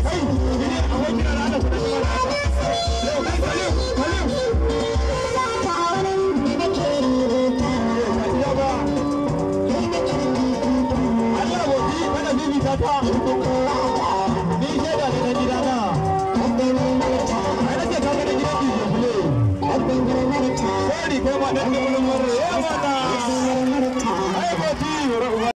Kai, ni ne abokin al'ada ku da shi mana haka. Yau, kai, Salim, Salim. Ya ba. Allah boki, kana bibita ta. Ni shaida ne na gidana. Ai nace ka ga na gidan DJ Play. Sorry, kai ma dan